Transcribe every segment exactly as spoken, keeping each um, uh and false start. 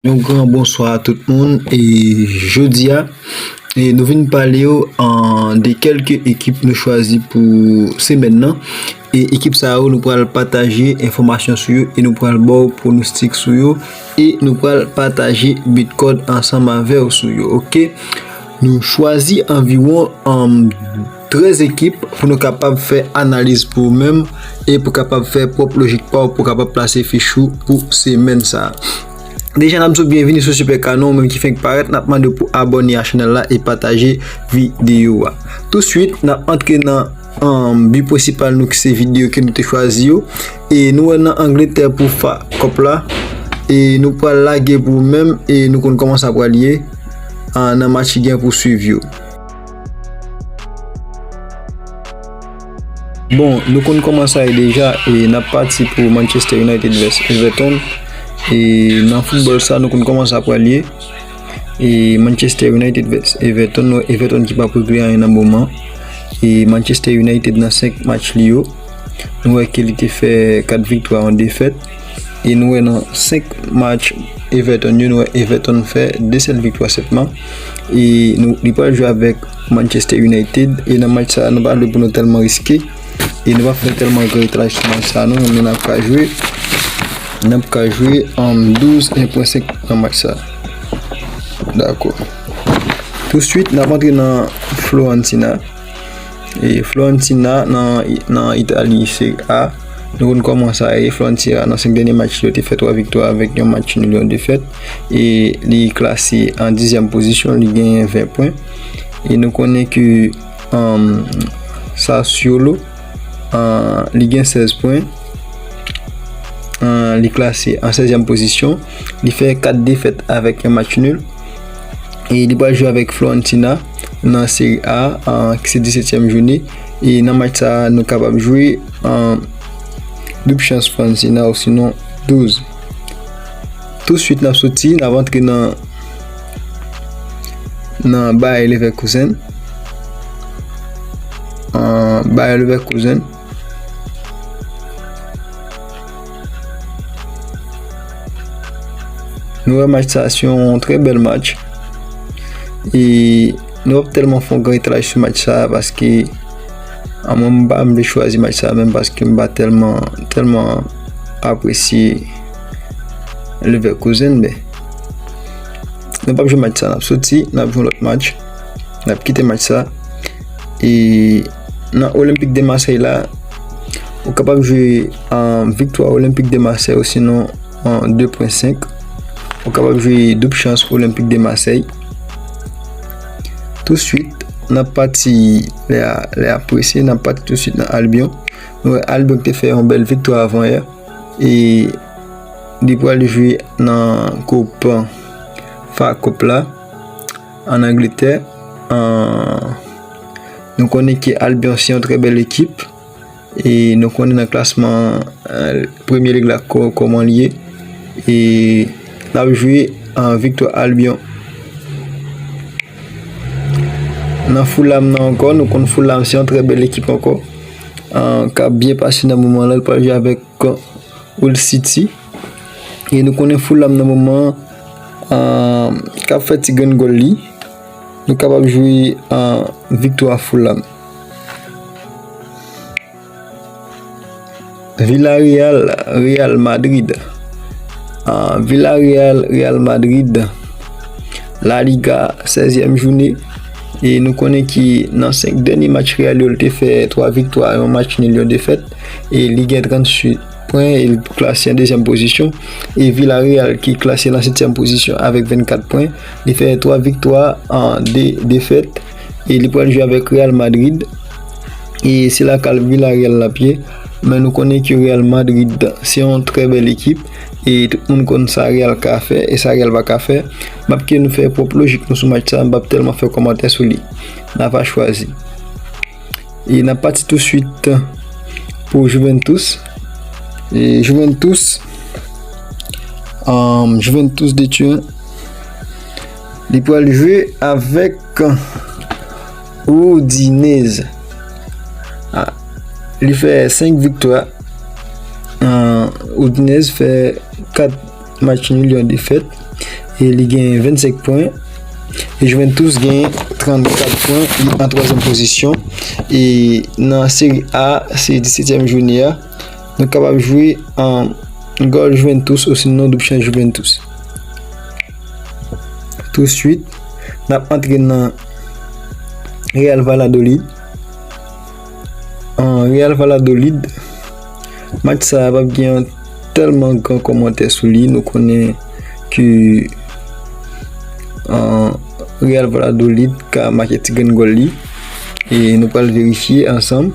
Yon gran bonswa a tout moun. E jodi a, e nou vin pale yo, an, de kèlke ekip nou chwazi pou semèn nan. E ekip sa yo, nou pral pataje enfòmasyon sou yo e nou pral ba w pwonostik sou yo e nou pral pataje bit kòd ansanm avè w sou yo, oke? Nou chwazi anviwon, an, trèz ekip pou nou kapab fè analiz pou ou menm e pou kapab fè pwòp lojik pa w pou kapab plase fich ou pou semèn sa a. Deja, n ap di w byenvini sou Super Canon, ou menm ki fenk parèt, n ap mande w pou abòne a chanèl la e pataje videyo a. Touswit, n ap antre nan, an, bi prensipal nou ki se videyo ke nou te chwazi yo. E nou wè nan Angletè pou fa kòp la. E nou pral lage pou ou menm e nou konn kòman sa pral ye, an, nan match ki gen pou swiv yo. Bon, nou konn kòman sa ye deja, e n ap pati pou Manchester United vs Everton. E nan foutbòl sa, nou konn kòman sa pral ye. E Manchester United vs Everton, nou wè Everton ki p ap regle anyen nan moman. E Manchester United nan senk match li yo, nou wè ke li te fè kat viktwa, yon defèt. E nou wè nan senk match Everton yo, nou wè Everton fè de sèl viktwa sèlman. E nou, li pral jwe avèk Manchester United. E nan match sa, nou pa vle pou nou tèlman riske. E nou pa fè tèlman gran etalaj sou match sa, non. Men n ap ka jwe, n ap ka jwe, an, douz, en pwen senk nan match sa. Dakò. Touswit, n ap antre nan Fiorentina. E Fiorentina nan, nan Itali, Serie A. Nou konn kòman sa ye, Fiorentina nan senk dènye match li yo te fè twa viktwa avèk yon match nil, yon defèt. E li klase an dizyèm pozisyon, li genyen ven pwen. E nou konnen ke, an, Sassuolo, an, li gen sèz pwen. An, li klase an sèzyèm pozisyon. Li fè kat defèt avèk yon match nil. E li pral jwe avèk Fiorentina nan Serie A, an, ki se disètyèm jounen. E nan match sa, nou kapab jwe, an, doub chans Fiorentina osinon douz. Touswit, n ap soti, n ap antre nan, nan Bayer Leverkusen. An, Bayer Leverkusen. Nou wè match sa, se yon trè bèl match. E nou p ap tèlman fè yon gran etalaj sou match sa, paske, a, mwen, m pa vle chwazi match sa menm, paske m pa tèlman, tèlman apresye Leverkusen, men nou p ap jwe match sa, n ap soti, n ap jwe yon lòt match. N ap kite match sa. E nan Olympique de Marseille la, ou kapab jwe, an, viktwa Olympique de Marseille osinon, an, de pwen senk. Ou kapab jwe doub chans Olympique de Marseille. Touswit, n ap pati lè a, lè a prese, n ap pati touswit nan Albion. Nou wè Albion ki te fè yon bèl viktwa avanyè. E li pral jwe nan koup fa koup la. An Angletè, an, nou konnen ke Albion se yon trè bèl ekip. E nou konnen nan klasman, e, Premye Lig la kò-, kòman li ye. E l ap jwe an viktwa Albion. Nan Fulham nan ankò, nou konn Fulham se yon trè bèl ekip ankò. An, k ap byen pase nan moman la, l pral jwe avèk Hull City. E nou konnen Fulham nan moman an, k ap fè ti grenn gòl li. Nou kapab jwe, an, viktwa Fulham. Villarreal, Real Madrid. An, Villarreal, Real Madrid. La Liga, sèzyèm jounen. E nou konnen ki nan senk dènye match Real yo, li te fè twa viktwa, yon match nil, yon defèt. E li gen tranntuit pwen, e li klase an dezyèm pozisyon. E Villarreal ki klase nan setyèm pozisyon avèk vennkat pwen. Li fè twa viktwa, an, de defèt. E li pral jwe avèk Real Madrid. E se lakay Villarreal l ap ye. Men nou konnen ke Real Madrid se yon trè bèl ekip. E tout moun konn sa Real ka fè e sa Real pa ka fè. M ap kite nou fè pwòp lojik nou sou match sa, m p ap tèlman fè kòmantè sou li. N a pa chwazi. E n ap pati touswit pou Juventus. E Juventus, um, Juventus de Turin, li pral jwe avèk Udinese. Ah, li fè senk viktwa. Ah, Udinese fè kat match nil, yon defèt. E li gen vennsenk pwen. E Juventus gen trannkat pwen, li an twazyèm pozisyon. E nan Seri A, se disetyèm jounen an, nou kapab jwe an gòl Juventus osinon doub chans Juventus. Touswit, n ap antre nan Real Valladolid. An Real Valladolid, match sa a p ap gen yon tèlman gran kòmantè sou li. Nou konnen ke an Real Valladolid ka make ti grenn gòl li. E nou pral verifye ansanm.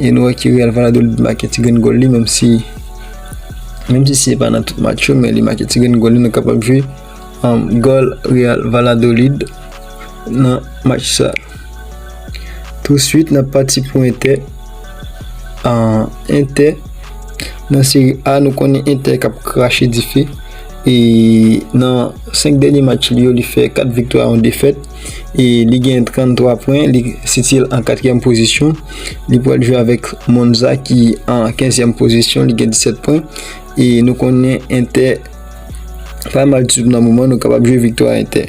E nou wè ke Real Valladolid make ti grenn gòl li, menm si menm si se pa nan tout match yo, men li make ti grenn gòl li, nou kapab jwe an gòl Real Valladolid nan match sa. Touswit, n ap pati pou Entè. An Entè, nan Seri A, nou konnen Entè k ap krache dife. E nan senk dènye match li yo, li fè kat viktwa, yon defèt. E li gen tranntwa pwen, li sitiye l an katriyèm pozisyon. Li pral jwe avèk Monza ki an kenzyèm pozisyon, li gen disèt pwen. E nou konnen Entè pa mal ditou nan moman, nou kapab jwe viktwa Entè.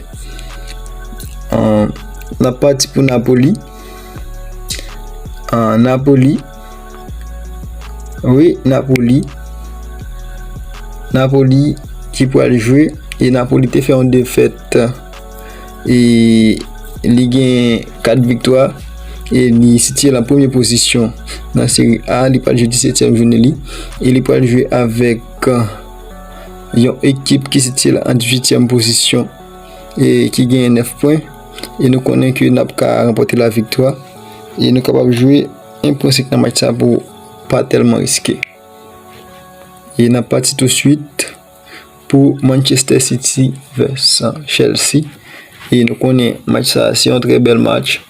An, n ap pati pou Napoli. An, Napoli. Wi, Napoli. Napoli ki pral jwe. E Napoli te fè yon defèt. E li gen kat viktwa. E li sitiye l an premye pozisyon nan Seri A. Li pral jwe disetyèm jounen li. E li pral jwe avèk yon ekip ki sitiye l an dizuityèm pozisyon e ki genyen nèf pwen. E nou konnen ke n ap ka ranpòte laviktwa. E nou kapab jwe en pwen senk nan match sa pou pa tèlman riske. E n ap pati touswit pou Manchester City vs Chelsea. E nou konnen match sa se yon trè bèl match.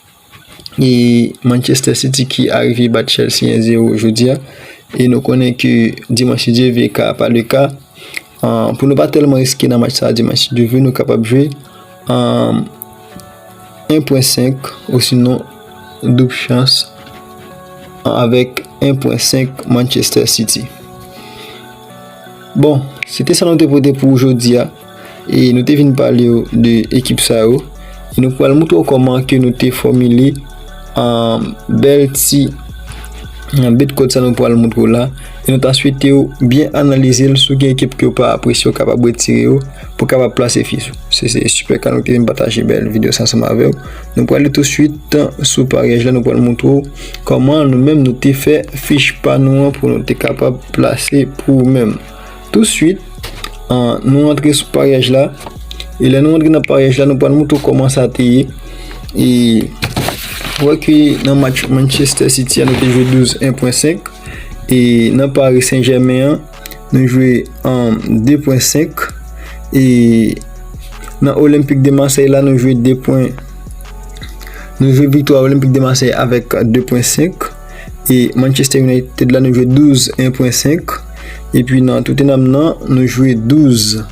E Manchester City ki arive bat Chelsea en zewo jodi a. E nou konnen ke dimanch si Dye vle, ka pa le ka. An, pou nou pa tèlman riske nan match sa dimanch si Dye vle, nou kapab jwe an en pwen senk osinon doub chans avèk en pwen senk Manchester City. Bon, se te sa nou te pote pou jodi a. E nou te vin pale w de ekip sa yo. E nou pral moutre w kòman ke nou te fòmile an bèl ti an bet code sa nou pral moutre w la. E nou ta swete w byen analize l, si w gen ekip ke w pa apresye, w kapab retire yo pou w kapab plase fich ou. Se, se Super Ka nou te vin pataje bèl videyo sa ansanm avè w. Nou prale touswit sou paryaj la, nou pral moutre w kòman nou menm nou te fè fich pa nou an pou nou te kapab plase pou ou menm. Touswit, an, nou antre sou paryaj la. E lè nou antre nan paryaj la, nou pral moutre w kòman sa te ye. E wè ke nan match Manchester City a, nou te jwe douz en pwen senk. E nan Paris Saint-Germain an, nou jwe an de pwen senk. E nan Olympique de Marseille la, nou jwe de pwen. Nou jwe viktwa Olympique de Marseille avèk de pwen senk. E Manchester United la, nou jwe douz en pwen senk. Epi nan Tottenham nan, nou jwe douz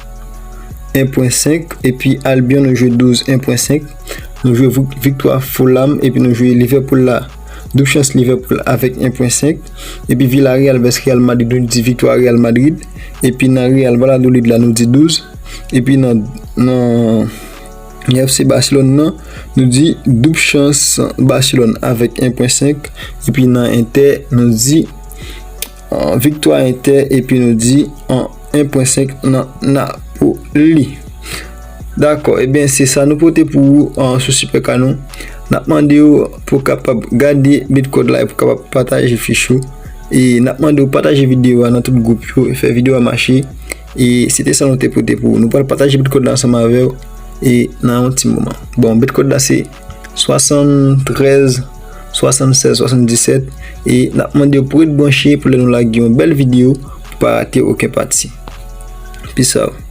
en pwen senk. Epi Albion, nou jwe douz en pwen senk. Nou jwe vik-, viktwa Fulham. Epi nou jwe Liverpool la, doub chans Liverpool avèk en pwen senk. Epi Villarreal vs Real Madrid, nou di viktwa Real Madrid. Epi nan Real Valladolid la, nou di douz. Epi nan, nan F C Barcelone nan, nou di doub chans Barcelone avèk en pwen senk. Epi nan Inter, nou di, ah, viktwa Inter. Epi nou di, ah, en pwen senk nan Napoli. Dakò, ebyen, se sa nou pote pou ou, ah, sou Super Ka nou. N ap mande w pou w kapab gade bet code la e pou w kapab pataje fich ou. E n ap mande w pataje videyo a nan tout gwoup yo e fè videyo a mache. E se te sa nou te pote pou ou. Nou pral pataje bet code la ansanm avè w e nan yon ti moman. Bon, bet code la se swasanntrèz, swasannsèz, swasanndisèt. E n ap mande w pou ret branche pou lè nou lage yon bèl videyo pou pa rate okenn pati. Peace out.